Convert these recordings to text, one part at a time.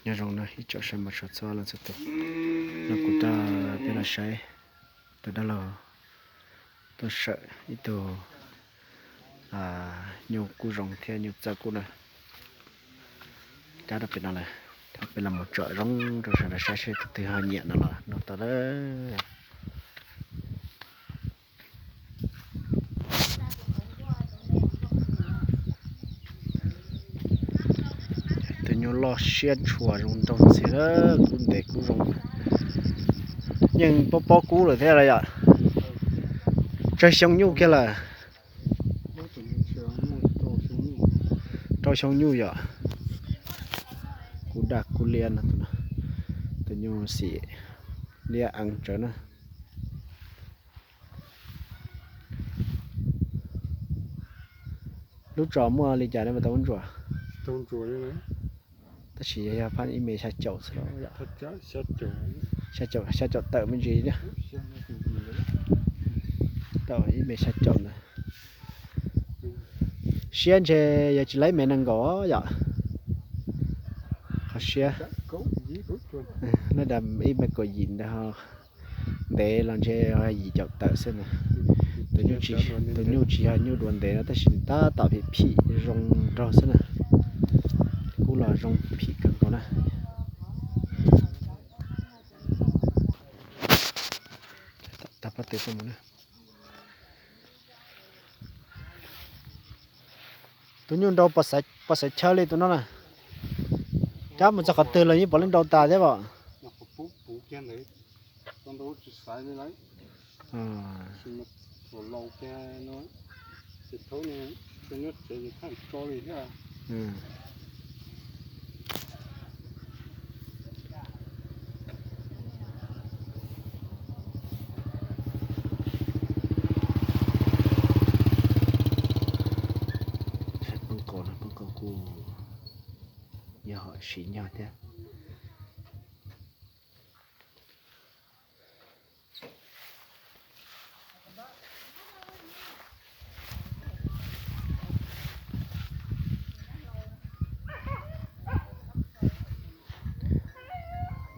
Nyob zoo na ib tsoom saib mos tshua txhua leej txhua tus, no kuv coj peb los saib tus dab laug tuaj sawm ib tug nyuj kub zoo thiab nyuj txawj kub na. Cab rau pem no lawm, peb los mus tsom zoo rau sawv daws saib seb tus twg ho nyiam no los nug tau lawm. Tus nyuj loj siab tshua zoo nraug ntxhiab, kub ntev kub zoo, yeej paub paub kub lawm thiab los yom. Tsawg xyoo nyuj kiag lawm? Rau xyoo nyuj yom. Kub daj kub liab no, tus nyuj xim liab eev tsawv na. Lub tsos muaj li cas nej puas tau ntsuas? Tab sis yog phab ib me xya caum xwb los, xya caum tawm me ntsis na. Tau ib me xya caum ntawd. Siab ntshe yog tsis laib me nees nkaum yom. Qhov siab, lab da ib me kaum yim ntawd ho ntev los ntshe yim caum tawm xwb na. Tus nyuj tsis yog nyuj dua ntev no tab sis tab tom phim phim zoo nraug xwb na. Kub los zoo phim kawg nkaus na. Tus nyuj nrau pos xaiv chaw li tus no na. Cab mus txog qhov twg los yeej puav leej nrau tas thiab os. Poob qos, poob qos kuj yog siv nyog thiab.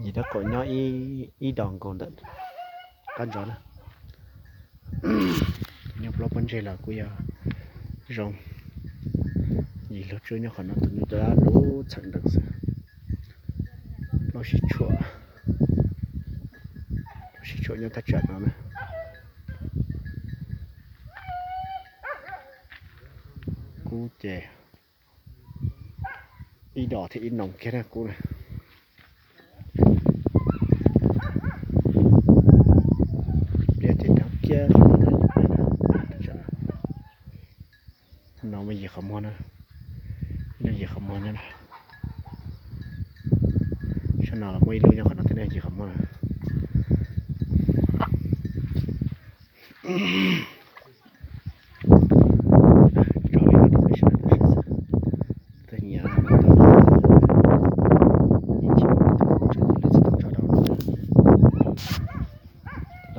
Yim dab qaum nyob ib dos nkaus ntawm qab ntsos na. Nyob plaub pob ntseg los kuj yog zoo. Yim lub tswb nyob qhov no, tus nyuj dab lub txheem ntees xwb. Plaub sib tshuam, plaub sib tshuam nyob thaj tsam no na. Kub ces ib dos thiab ib noos kiag na kub na. Pliag ces nyob kiag qhov no, no muaj yim qhov muag na, ib lub yim qhov muag nyob na. Sab no los muaj ib lub nyob qhov no thiab na, yim qhov muag na. Tso li no rau peb sawv daws tau saib xwb. Tus nyiam no tau, ib chim tus tswv tus li tsis tau tso rau no.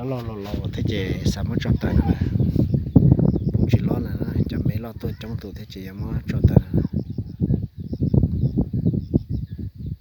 Loj loj los los thiab ces xav muab tso tawm no na. Kuj tsis loj na, cov me loj tuaj coob tus thiab ces yuav muab tso tawm no.